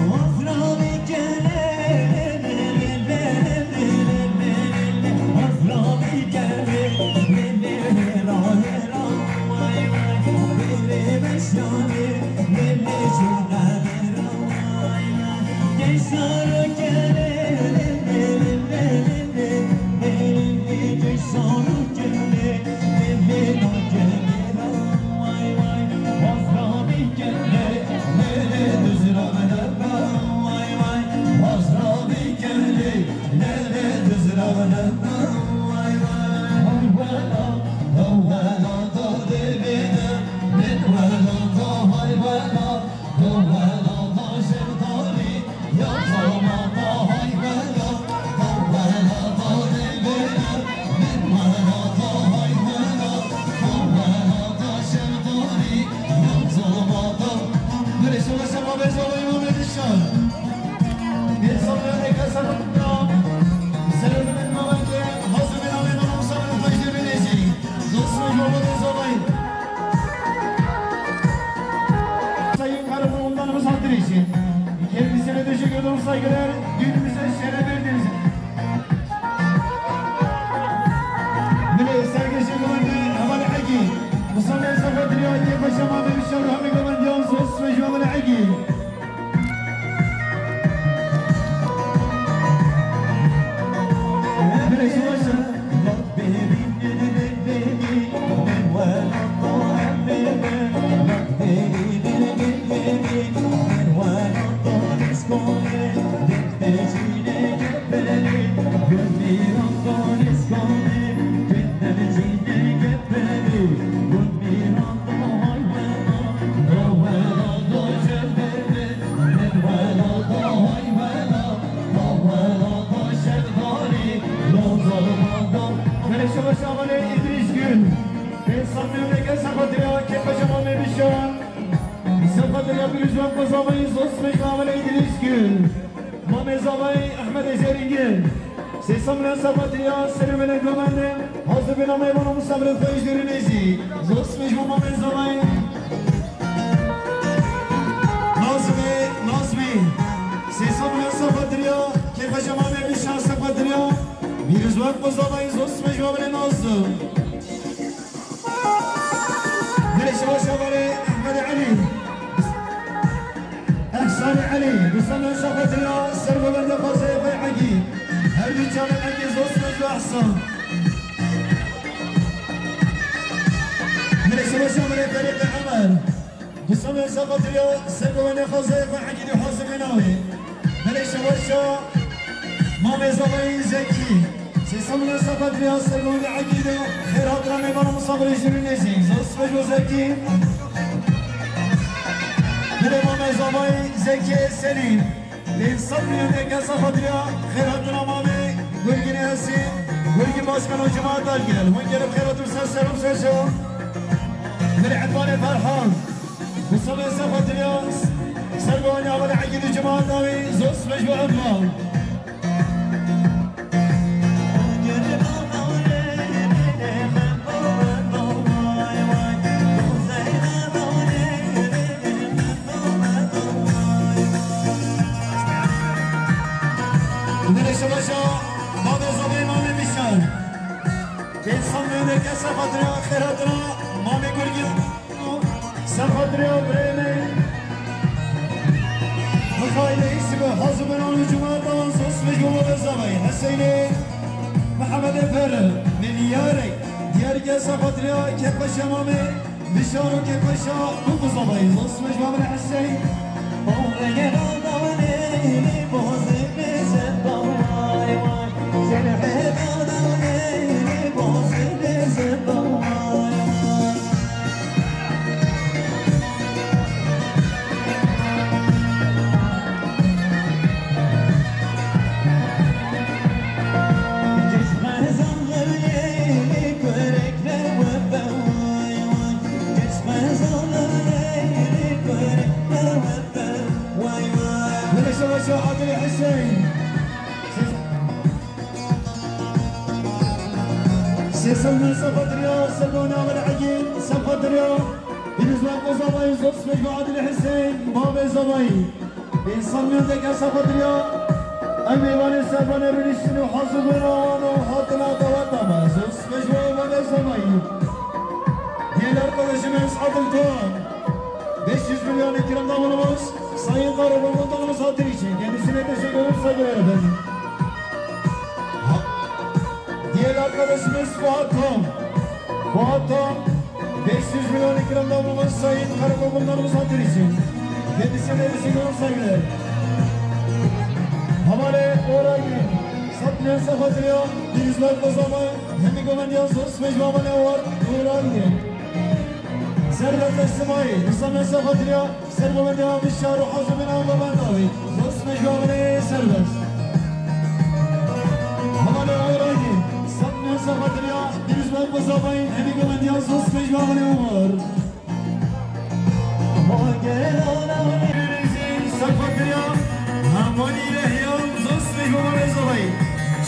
Sayın Karakomutanımız hatırı için. Kendisine teşekkür ederim, saygılar. Düğünümüze şeref verdiniz. Milli sergisi bulundu. Heval Egi. Musa Meysa Kadriya, Kepaşa Mami Bişar, Hami Gaman Diyan, Sos ve Heval Egi. Şevaşa Mane İdris Gül. Ben sanmıyorum ne gel Sapatriya, Kepaşa Mame Bişan. Sapatriya bir yüz on kazanmayı zos mecnavale İdris Gül. Mame Zavay Ahmet Ezeringil. Sesam lan Sapatriya, serüvene gömende. Hazır bir amay bana musabret payışları nezi. Zos mecnavale Mame Zavay. Nazmi, Nazmi. Sesam lan Sapatriya, Kepaşa Mame Bişan Sapatriya. Mîrîz wek quzanayî zos me ji we bile nas dû. Dilê şeva şevalê Ehmedê Elî. Ehsanê Elî. Dustan en şefa dila ser govende xwazê xwe Egî. Her du çavên Egî zos me ji we Ehsan. Dilê şeva şevalê Ferîqê Emer. Dustan en şefa dila ser govende xwazê xwe Egî du hazir me navê. Dilê şeva şa Namê Zavayê Zekî. Sê sed milyon sefa diriya sergonê Egîda. Xêr hatina mêvan û misafirê jûrî nêzî. Zor sibê ji bo Zekî. Dilê Mamê Zavayê Zekî Selîm. Pênc sed milyon eke sefa diriya xêr hatina Mamê Gurgînê Hesî. Gurgîn Başkan û cemaeta gel. Hûn gelê bi xêr hatin, ser selam ser çav. Dilê Edvanê Ferhan. Mustafa Sefa diriya sergonê Egîda û cemaeta wî. Zor sibê ji bo Edvan. Dilê şebaşa Mamê Zavayê Mamê Bişar. Pênc sed milyon eke sefa diriya xêr hatina Mamê Gurgîn. Ser xatirê birayê me. Mixayîlê Îsî bi haz û beran û cemaetan, zor sibê ji bo Mamê Zavayê Hesênê. Mihemedê Ferê, milyarek, diyarke ser xatirê kêfxweşa Mamê Bişar û kêfxweşa Bûk û Zavayê, zor sibê ji bo Mamê Hesên. Dilê şebaşa Adilê Hüseyin. Sê sed milyon sefa diriya sergonê Egîd, sefa diriya. Pîrozbahê Zavayê, zor sibê ji bo Adilê Hüseyin, bavê Zavayê. Pênc sed milyon eke sefa diriya. Ev mêvanê servanê rûniştin û haz û beran û hatina daweta me. Zor sibê ji bo bavê Zavayê. Diğer arkadaşımız Adil Doğan. Beş yüz milyon ikramda bulunmuş Sayın Karakomutanımız hatırı için kendisine teşekkür ederim, saygılar efendim. Ha, diğer arkadaşımız Fuat Tom. Fuat Tom, beş yüz milyon ikramda bulunmuş Sayın Karakomutanımız hatırı için kendisine teşekkür ederim, saygılar. Hevalê Oragî, sed milyon sefa diriya, Pîrozbahê Zavayê, hemî govendiyan, zor sibê ji bo hevalê Oragî. Serdar Teslimayî, du sed milyon sefa diriya, sergovendiya Bişar û haz û beran û govenda wî. Zor sibê ji bo hevalê Serdar. Hevalê Oragî, sed milyon sefa diriya, Pîrozbahê Zavayê, hemî govendiyan, zor sibê ji bo hevalê Omar. Sefa diriya, hemanî rehiya, zor sibê ji bo hevalê Zavayê.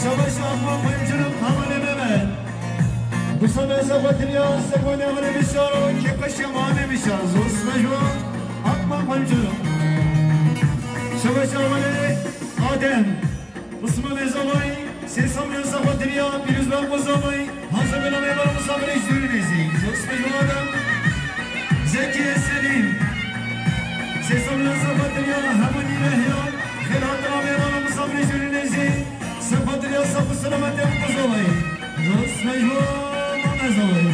Şebaşa Akman Payamcılık, hevalê Mehmet. Mustafa Sefa diriya, sergovendiya hevalê Bişar û kêfxweşa Mamê Bişar, zor sibê ji bo Akman Payamcılık. Şebaşa hevalê Adem. Mustafa Zavayê, sê sed milyon sefa diriya, Pîrozbahê Zavayê, haz û beran û misafirê jûrî nêzî. Zor sibê ji bo Adem. Zekî Selîm. Sê sed milyon sefa diriya, hemanî rehiya, xêr hatina mêvan û misafirê jûrî nêzî. Sefa diriya, sax û selamet ya Zavayê. Zor sibê ji bo Mamê Zavayê.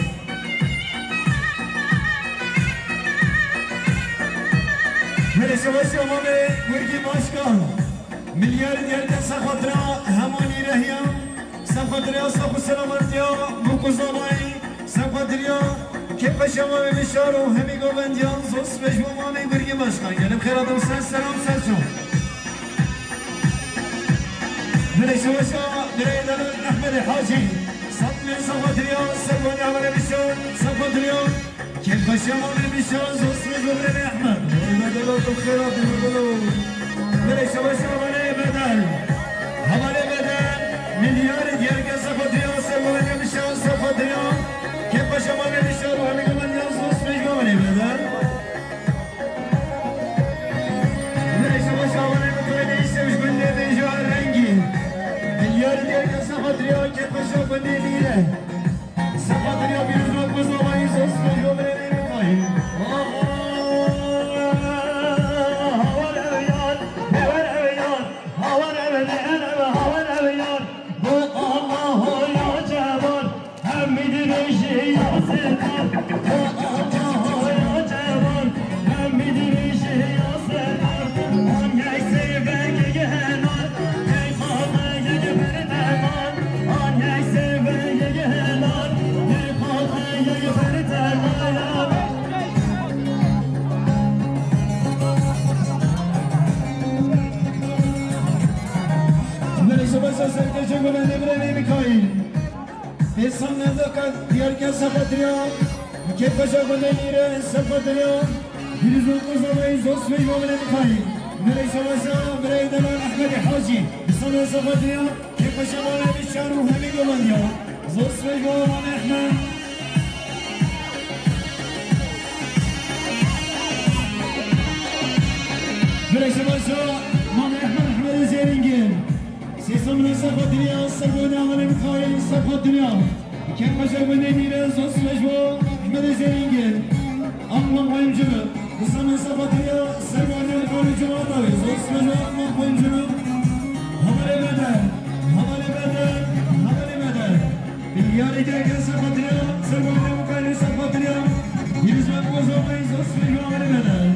Belê şebaşa Mamê Gurgîn Başkan. Milyar diyarke ser xatira hemanî rehiya, ser xatira sax û selametiya Bûk û Zavayê, ser xatira kêfxweşa Mamê Bişar û hemî govendiyan, zor sibê ji bo Mamê Gurgîn Başkan. Gelê bi xêr hatin, ser selam, ser çav. Belê şebaşa birayê Delal Ehmedê Hacî. Sed milyon ser xatira sergovendiya Mamê Bişar, ser xatira kêfxweşa Mamê Bişar, zor sibê ji bo birayê Ehmed. Bedel, tu bi xêr hatî, Bedelo. Belê şebaşa hevalê Bedel. Hevalê Bedel, milyarê diyarke ser xatira sergovendiya Bişar, ser xatira kêfxweşa Mamê Bişar û hemî govendiyan, zor sibê ji bo hevalê Bedel. Belê şebaşa hevalê Mixayîlê Îsî ji gundê Bêja Rengî. Milyarê diyarke ser xatira kêfxweşa gundê Mîre. Ser xatira Pîrozbahê Zavayê, zor sibê ji bo birayê Mixayîl. Hawan ew yar, hawan ew yar, hawan ew yar, hawan ew yar. Bo Allah ya cevan. Em mi dirêjî ya setar, ya Allah ya cevan. Em mi dirêjî ya setar, em yek sêvekê henar, ey xatê Birevê Mikaîl. Pêsan nezaket diyarke ser xatiriya. Kêfxweşa gundê Nîre ser xatiriya. Pîrozbahî Qozanayî zosmê ji bo birê Mikaîl. Birê şebaşa birê delal Ehmedê Hacî. Pêsan ser xatiriya. Kêfxweşa malê Bişar û hemî gomandiya. Zosmê ji bo malê Ehmed. Birê şebaşa malê Ehmed, Ehmedê Zêrîngin. Sê sed mîna ser xatiriya ser gundê Amerê Mikaîl ser xatiriya. Kêfxweşa gundê Nîre zosmê ji bo Ehmedê Zêrîngin. Akman Qayimcî. Du sed mîna ser xatiriya ser gundê Mikaîl Cumatawî zosmê ji bo Akman Qayimcî. Hevalê Bedel, hevalê Bedel, hevalê Bedel. Milyarê diyarke ser xatiriya ser gundê Mikaîl ser xatiriya. Pîrozbahî Qozanayî zosmê ji bo Amerê Bedel.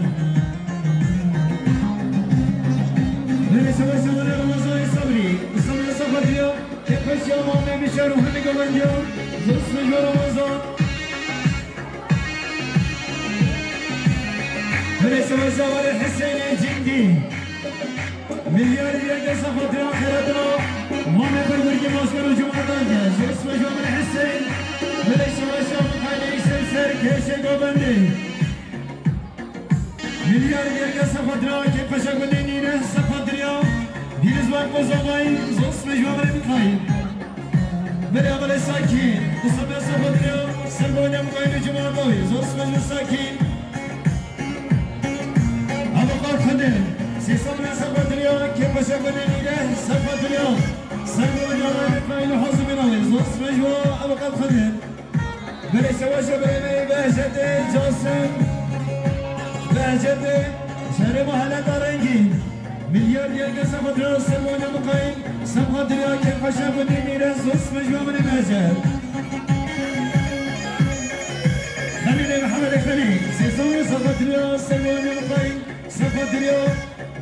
Birê şebaşa malê Remezanê Sabrî. Du sed mîna ser xatiriya. Kêfxweşiya malê Bişar û hemî gomandiya. Zosmê ji bo Remezan. Birê şebaşa malê Hüseyinê Cingî. Milyarê diyarke ser xatira xêratina. Mamê Birgirgî Masker û Cumatan ke. Zosmê ji bo malê Hüseyin. Birê şebaşa Mikaîlê Îsel ser kêşê govendê. Milyar diyarke ser xatira, kêfxweşa gundê Nîre ser xatiriya. Pîrozbahî Qozanayî zosmê ji bo birê Mikaîl. Birê Amerê Sakîn. Du sed mîna ser xatiriya ser gundê Mikaîl û Cumatawî zosmê ji bo Sakîn. Abuqat Xidin. Sê sed mîna ser xatiriya, kêfxweşa gundê Nîre ser xatiriya. Ser gundê Mikaîl û Hazimînawî zosmê ji bo Abuqat Xidin. Birê şebaşa birê me Behcetê Casim. Behcetê şerê me Heleta Rengîn. Milyar diyarke ser xatira ser gundê Mikaîl, ser xatira kêfxweşa gundê Nîre zosmê ji bo birê Behcet. Xelîlê Mihemedê Xelîl. Sê sed mîna ser xatira ser gundê Mikaîl. Ser xatiriya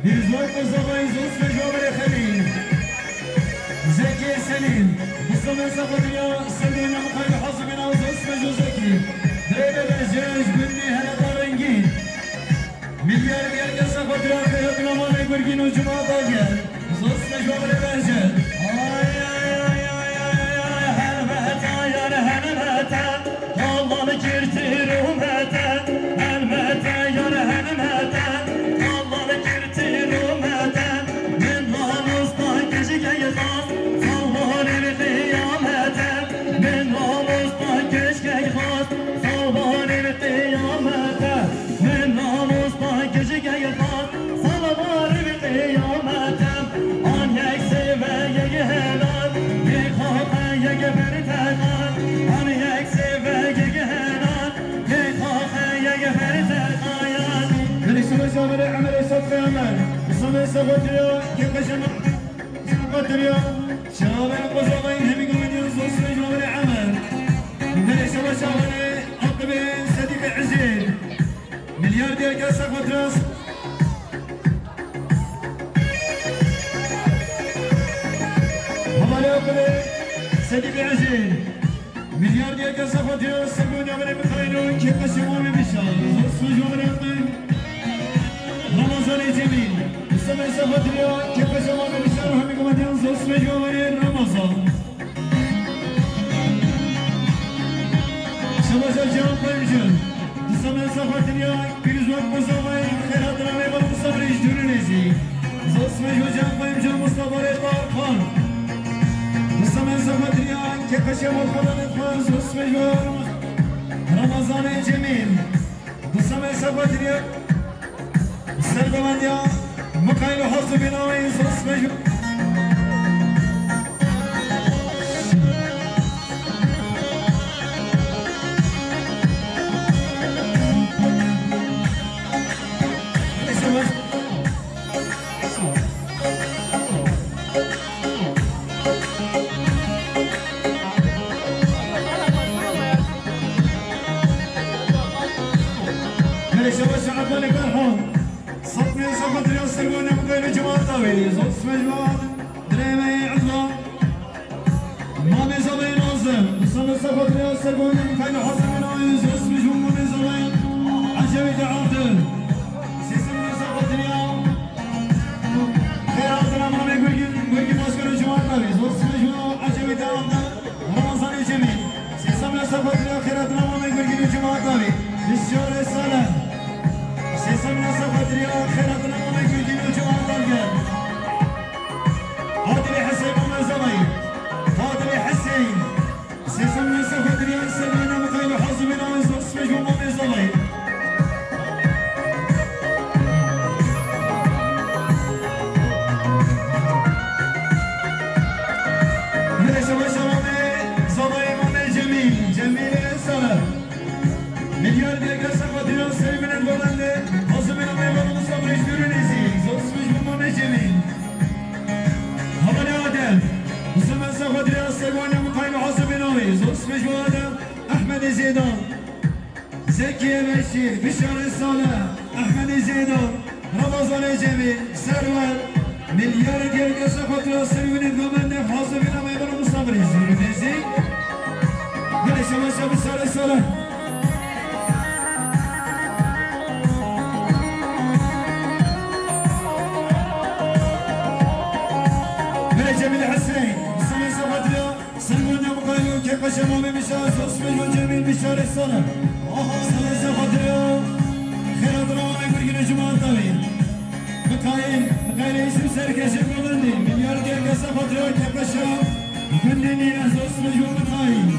Pîrozbahî Qozanayî zosmê ji bo birê Xelîl. Zekî Selîm. Du sed mîna ser xatiriya ser gundê Mikaîl Hazimîna zosmê ji bo Zekî. Birê Behcet ji gundê Heleta Rengîn. Milyar diyarke ser xatira xêratina malê Gurgîn û Cumata Gel. Zosmê ji bo birê Behcet. Ay, ay, ay, ay, ay, ay, helbete yar helbete. Dallan girtî rûmete, helbete yar helbete. Dallan girtî rûmete. Min namusdan keçikek xwest, salvanê qiyamete. Min namusdan keçikek xwest, salvanê qiyamete. Min namusdan keçikek xwest, salvanê qiyamete. An yek sêveyek helal, yê xaxeyek berteqan. An yek sêveyek helal, yê xaxeyek berteqayan. Birê şebaşa birê Emerê Sedqê Emer. Du sed mîna ser xatiriya kêfxweşa Sedqê Emer. Şebaşa birê Qozanayî hemî govendiyê zosmê ji bo birê Emer. Birê şebaşa birê Aqibê Sedîqê Ezîz. Milyar diyarke ser xatira. Hevalê Aqibê Sedîqê Ezîz. Milyar diyarke ser xatira ser gundê birê Mikaîl û kêfxweşa malê Bişar. Zosmê ji bo birê Aqibê. Ramazanê Cemîl. Du sed mîna ser xatira kêfxweşa malê Bişar û hemî gomandiyan zosmê ji bo birê Ramazan. Şebaşa Cihan Qayimci. Du sed mîna ser xatiriya Pîrozbahî Qozanayî xêratina mêvanê Mustafa Rêş Dûrûnê zî. Zosmê ji bo Cihan Qayimci Mustafa Rêdar Xan. Du sed mîna ser xatiriya kêfxweşiya malxananê xwe zosmê ji bo Ramazanê Cemîl. Du sed mîna ser xatiriya sergovendiya Mikaîl û Hazimînawî zosmê ji Şebaşa Emelê Berhan. Sed mîna ser xatiriya sergovendiya Mikaîl û Cumata wê. Zosmê ji bo birê me Ednan. Mamê Zobê Nazim. Du sed mîna ser xatiriya sergovendiya Mikaîl û Hazimînawî. Zosmê ji bo mamê Zobê Ecevîtê Abdul. Sê sed mîna ser xatiriya xêratina mamê Gurgîn, Gurgîn Masker û Cumata wê. Zosmê ji bo Mecmuada Ehmedê Zêdan, Zekî Emeşî, Bişarê Salih, Ehmedê Zêdan, Ramazanê Cemîl, Serwer, Milyarê Diyar Kesa Xotira Serwînê Gomendê Fazil Bîna Meydan Musa Mirî Zûrî Nezî. Gelê şema şema Bişarê Salih. Gelê Cemîl Hüseyin, Musa Meysa Xotira. Sergonya Mikaîl û Kêpaşa Mamê Bişar, Zosmê û Cemîl Bişarê Sara. Aha, Sara Sefatriya, Xêrat Rawamê Gurgînê Cuma Tavî. Mikaîl, Mikaîl Yusuf Serkeşê Govendî, Milyar Diyar Kesa Xatriya Kêpaşa Gundê Nîne, Zosmê û Mikaîl.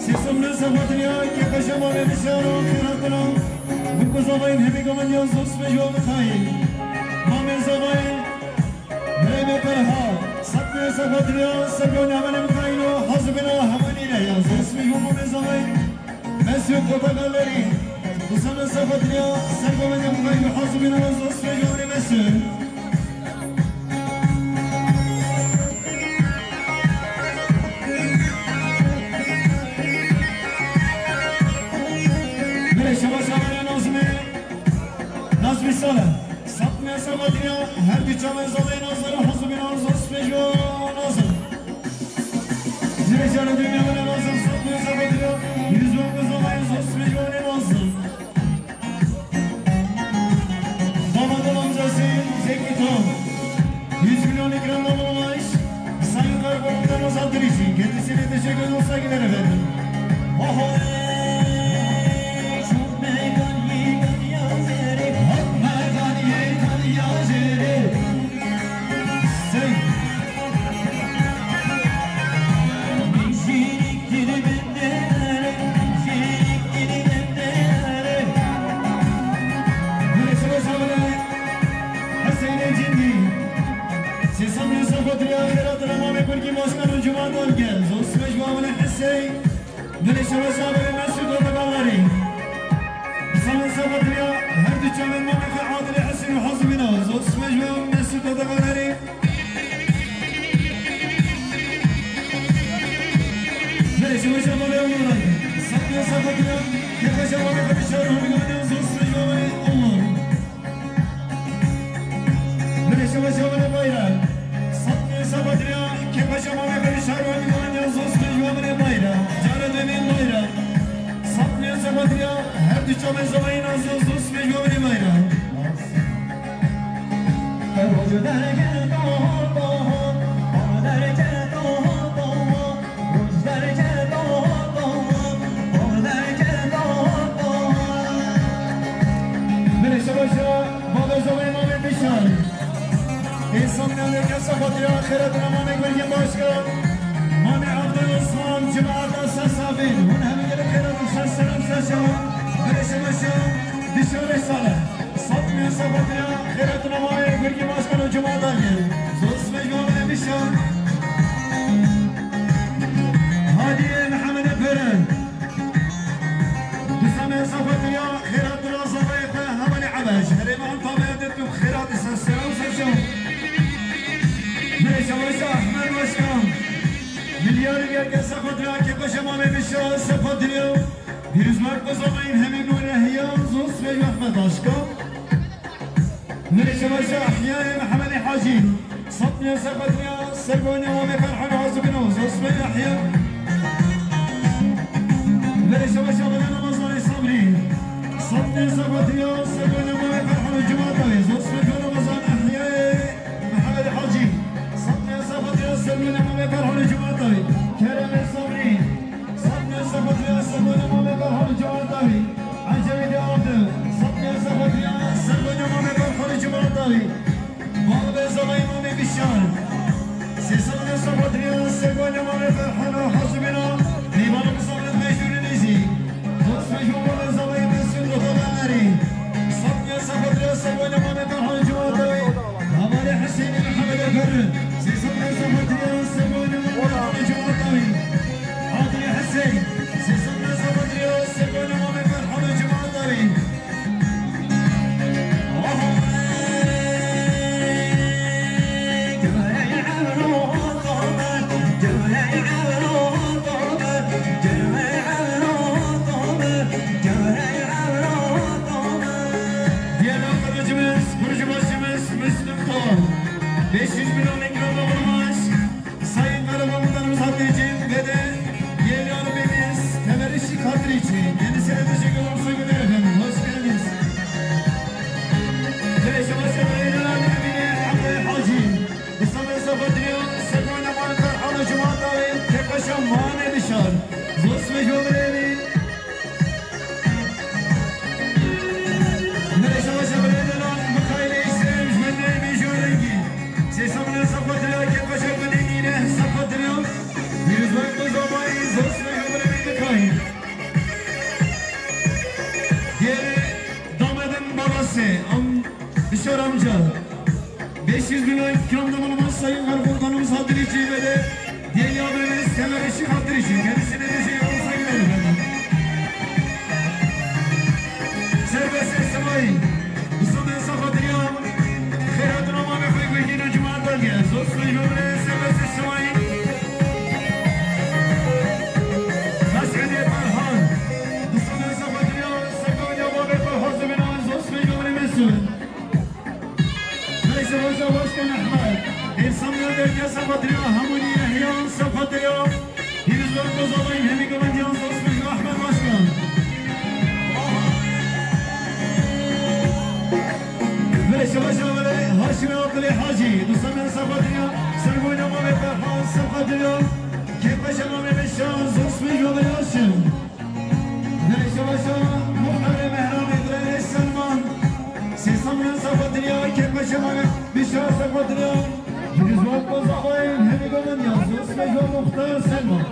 Sêsomne Sefatiniya, Kêpaşa Mamê Bişar û Xêratina, Gurguzavayên hemî Gomendiya Zosmê û Mikaîl. Mamê Zavayê, Birêmê Perha, Satmê Sefatiniya, Sergonya Mamê Mikaîl û Hazibina Hemanî re ya Zosmê û Mamê Zavayê. Mesut Kota Galeri, Usame Sefatiniya, Sergonya Mikaîl û Hazibina Zosmê û Mesut. Mire şaba şabane Nazmi, Nazmi Sala. Satmê Sefatriya, her du çavên zalê Nazir, Hazibî Nazir, Spêjwa Nazir. Mire şara dünya bana Nazir, Satmê Sefatriya, Yunus Baba zalê Nazir, Spêjwa Nazir. Damadın amcası Zeki Tom. Yüz milyon ikramda bulunmuş Sayın Kaybolan'dan Ozan Dirici. Kendisine teşekkür ederim, saygılar efendim. Oho! Çok meydan yıkan yazeri, hak meydan yıkan yazeri. Sing. Hüseyin Cindi. Sêsem Yusuf Xotiriya, Xêrat Remamê Kurkî Başkan û Cuma Dalgel. Zosmej Wamine Hüseyin. Dilê şewe şaberê Mesûd Otogalwarî. Samet Sefatriya, her du çavên mamê xwe Adilê Hesîn û Hazimîna, Zosmej û Mesûd Otogalwarî. Dilê şewe şaberê Umar. Samet Sefatriya, Kêpaşa mamê xwe Bişar Hurgane, Zosmej û Umar. Dilê şewe şaberê Bayram. Satmê Sefatriya, Kêpaşa mamê xwe Bişar Hurgane, Zosmej û Bayram. Cara demên Bayram. Satmê Sefatriya, her du çavên zalê Nazir, Zosmej û Bayram. Roj derge daha daha, derge daha daha. Dilê şewe şa, bavê zovê mamê Bişar. Însan newê kesa xotira xêret re mamê Gurgin Başkan. Mamê Abdul Osman, cemaata Sesabîn. Hûn hemî gelek xêret û ser selam ser şewa. Dilê şewe şa, Bişarê Salih. Satmê Sefatriya, Xêret Namaya, Gurgî Başkan û Cuma Dalgel. Zosmej Mamê Bişar. Hadiyê Mihemedê Pere. Dusame Sefatriya, Xêret Razavayê xwe, Hevalê Ebeş. Herêma Antalya'da tu Xêret ise selam seçim. Dilê şewe şa Ahmet Başkan. Milyarê Gerge Sefatriya, Kêpaşa Mamê Bişar Sefatriya. Pîrozbahî Qozanayên hemî nû re hiya, Zosmej Mehmet Aşka. Dilê şewe şa Ehyayê Mihemedê Hacî. Satmê Sefatriya, Sergonya Mamê Ferhan Hazibino, Zosmej Ehya. Dilê şewe şa Ramazanê Sabrî. Satmê Sefatriya, Sergonya Mamê Ferhan û Cuma Tavê, Zosmej Ramazan Ehyayê Mihemedê Hacî. Satmê Sefatriya, Sergonya Mamê Ferhan û cemaeta wî. Keremê Sabrî. Sed milyon ser xatirê Sergonya Mamê Ferhan û cemaeta wî. Ecevîdê Abdil. Sed milyon ser xatirê Sergonya Mamê Ferhan û cemaeta wî. Babê Zelayê Mamê Bişar. Sê sed milyon ser xatirê Sergonya Mamê Ferhan û hesibîna. Mêvanê misafirin mecbûrî nêzî. Dost ve jovana zavayê Mesut Otobanlarî. Sed milyon ser xatirê Sergonya Mamê Ferhan û cemaeta wî. Hevalê Hüseyinê Mihemed Efer. Sê sed milyon ser xatirê Sergonya Mamê Ferhan û cemaeta wî. Adilê Hüseyin. Sê sed milyon ser xatirê Sergonya Mamê Ferhan û cemaeta wî. Diyarbakırlıcımız, kurucu başımız Müslüm Doğan. Beş yüz bin lira ikramda bulunmuş. Sayın Kahraman Komutanımız hatırı için ve de değerli ağabeyimiz Teber Işık hatırı için kendisine teşekkür ederim, saygılar efendim. Hoş geldiniz. Ve şabaşa beyler abine Hakkı Hacı. Kısa mesafe diyor. Sekoyna Mantar Halı Cuma Dağı. Kekbaşa Mane Dışar. Zos ve Jodreni. Meleşe başa biledelan, Mikail Eysem, Jmeney Mejo Rengi. Sê sed milyon ser xatirê Kekbaşa Gudê Nîne, ser xatirê. Pîrozbahî Kozavayî, Zos ve Jodreni Mikail. Diğeri Damedin babası, am-, Bişar amca. Beş yüz bin lira ikramda bulunmuş Sayın Karakomutanımız hatırı için ve de diğer yaverimiz Semer Işık hatırı için. Kendisine de şey olsa gidelim efendim. Serbest Esma'yı. Kısa mesafe hatırı ya. Xêr hatin Mamê xwe yekî û cemaat belge. Zos ve jovre Serbest Esma'yı. Mes'udê Ferhan. Kısa mesafe hatırı ya. Sekonya Mamê Ferhan Zubînan. Zos ve jovre Mesut. Neyse, hoca başkan Ahmet. Hêrsan ya derya sefatriya, Hamuni Yahya sefatriya. Pîrozbahî Kozavayî, hemî Govendiyan, Zosmej ve Ahmet Başkan. Vere şebaşa vere Haşim Abdüley Hacı. Dusamen sefatriya, Sergoyna Mame Ferhan sefatriya. Kekbaşa Mame Beşan, Zosmej ve Haşim. Vere şebaşa muhtarê Mehrabê Birayê Selman. Sê sed milyon sefatriya, kekbaşa Mame Beşan sefatriya. Pîrozbahî Kozavayî, hemî Govendiyan, Zosmej ve Muhtar Selman.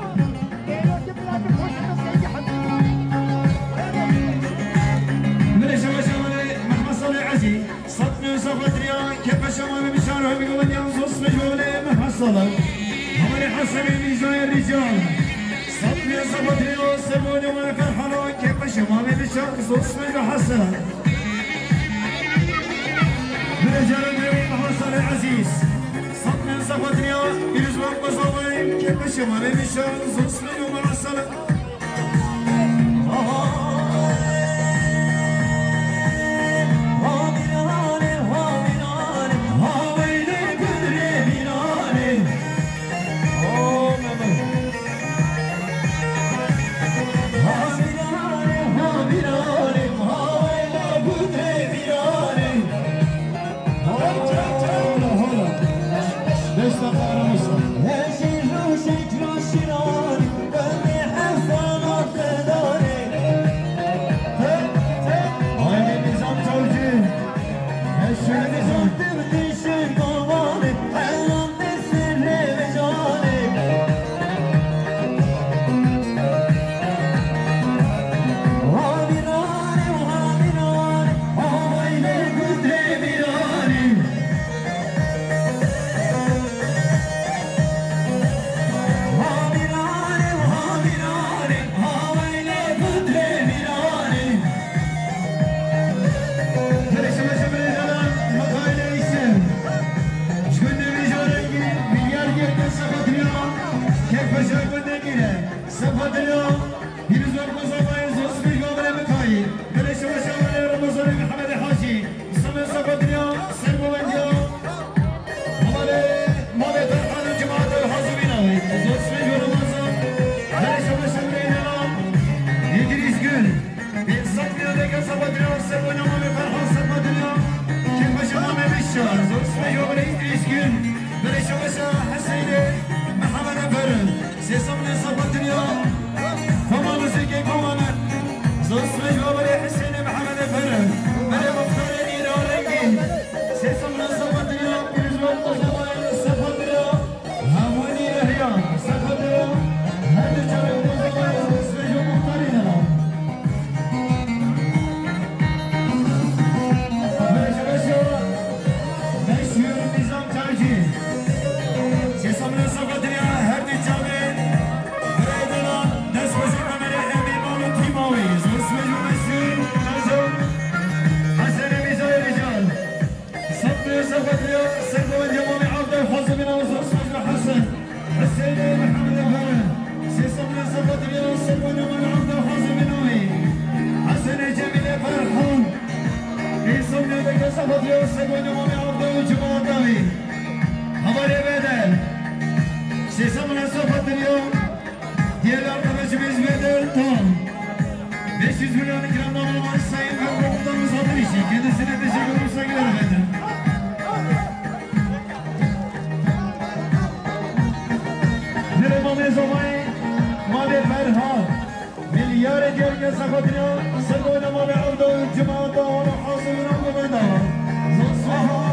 Vere şebaşa vere Mehmet Salih Aziz. Sed milyon sefatriya, kekbaşa Mame Beşan, hemî Govendiyan, Zosmej ve Mehmet Salih. Havarê Hasanê Mîzayê Rîcal. Sed milyon sefatriya, Sergoyna Mame Ferhana, kekbaşa Mame Beşan, Zosmej ve Hasan. Vere caran Mehmet Salih Aziz. Sed milyon sefatriya, Pîrozbahî Kozavayî, kekbaşa Mame Beşan, Zosmej ve Mehmet Salih. Desta kahramansa. Haydi Nizam Savcı. Eşref Nizam. Kısa münasebet hatırıyor. Değerli arkadaşımız Bedel Tan. Beş yüz milyon ikramdan olmak Sayın Kaymakamımıza bir için. Kendisine teşekkür ederim, saygılar efendim. Nereye Mamê Zomay, Mamê Ferhat. Milyarê diyar ke zexatiriya, ser boyna Mamê Evda û cemaata wana hazir û navgomenda. Zosmeha